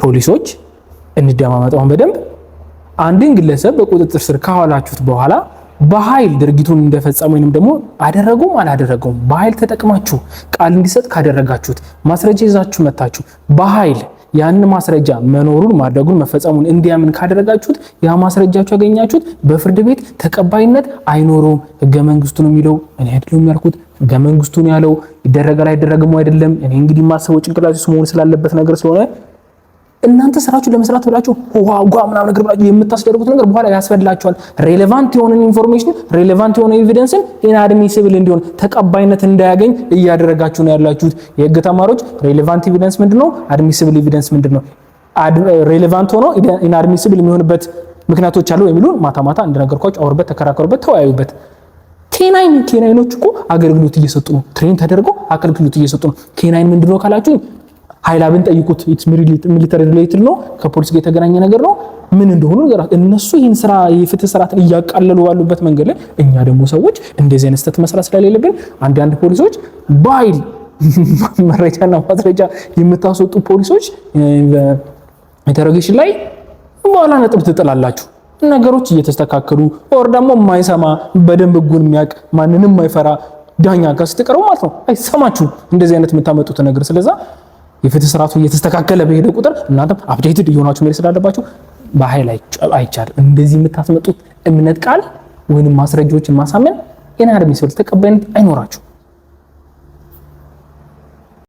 ፖሊሶች እንደማመጣውን በደንብ፣ አንድን ግለሰብ በቁጥጥር ስር ካዋላችሁት በኋላ በኃይል ድርጊቱን እንደፈጸመ ወይንም ደግሞ አደረገውም አላደረገውም በኃይል ተጠቅማችሁ ቃል እንዲሰጥ ካደረጋችሁት፣ ማስረጃ ይዛችሁ መታችሁ በኃይል ያን ማስረጃ መኖሩን፣ ማድረጉን፣ መፈጸሙን እንዲያምን ካደረጋችሁት፣ ያ ማስረጃችሁ ያገኛችሁት በፍርድ ቤት ተቀባይነት አይኖረውም። ህገ መንግስቱ ነው የሚለው፣ እኔ አይደለም ያልኩት። ህገ መንግስቱ ነው ያለው። ይደረጋል አይደረግም አይደለም። እኔ እንግዲህ ማሰበው ጭንቅላት ውስጥ መሆን ስላለበት ነገር ስለሆነ፣ እናንተ ስራችሁ ለመስራት ብላችሁ ጓ ምናምን ነገር ብላችሁ የምታስደርጉት ነገር በኋላ ያስፈላችኋል። Relevant የሆነን information፣ relevant የሆነ evidence ን inadmissible እንዲሆን፣ ተቀባይነት እንዳያገኝ እያደረጋችሁ ነው ያላችሁት። የህግ ተማሪዎች፣ relevant evidence ምንድነው? Admissible evidence ምንድነው? Relevant ሆኖ inadmissible የሚሆንበት ምክንያቶች አሉ የሚሉ ማታ ማታ እንደነገርኳችሁ አውሩበት፣ ተከራከሩበት፣ ተወያዩበት። K9 ኖች እኮ አገልግሎት እየሰጡ ነው። Train ተደርገው አገልግሎት እየሰጡ ነው። K9 ምንድነው ካላችሁ ሀይላብን ጠይቁት። It's military related ነው፣ ከፖሊስ ጋር የተገናኘ ነገር ነው። ምን እንደሆኑ ነገር እነሱ ይህን ስራ የፍትህ ስርዓትን እያቃለሉ ባሉበት መንገድ ላይ እኛ ደግሞ ሰዎች እንደዚህ አይነት ስህተት መስራት ስለሌለብን፣ አንዳንድ ፖሊሶች፣ በኃይል መረጃና ማስረጃ የምታስወጡ ፖሊሶች interrogation ላይ በኋላ ነጥብ ትጥላላችሁ። ነገሮች እየተስተካከሉ or ደግሞ የማይሰማ፣ በደንብ ህጉን የሚያውቅ፣ ማንንም የማይፈራ ዳኛ ጋር ስትቀርቡ ማለት ነው አይሰማችሁም እንደዚህ አይነት የምታመጡት ነገር። ስለዛ የፍትህ ስርዓቱ እየተስተካከለ በሄደ ቁጥር እናንተም updated እየሆናችሁ መሄድ ስላለባችሁ በኃይል አይቻልም። እንደዚህ የምታስመጡት እምነት ቃል ወይንም ማስረጃዎችን ማሳመን inadmissible፣ ተቀባይነት አይኖራችሁ።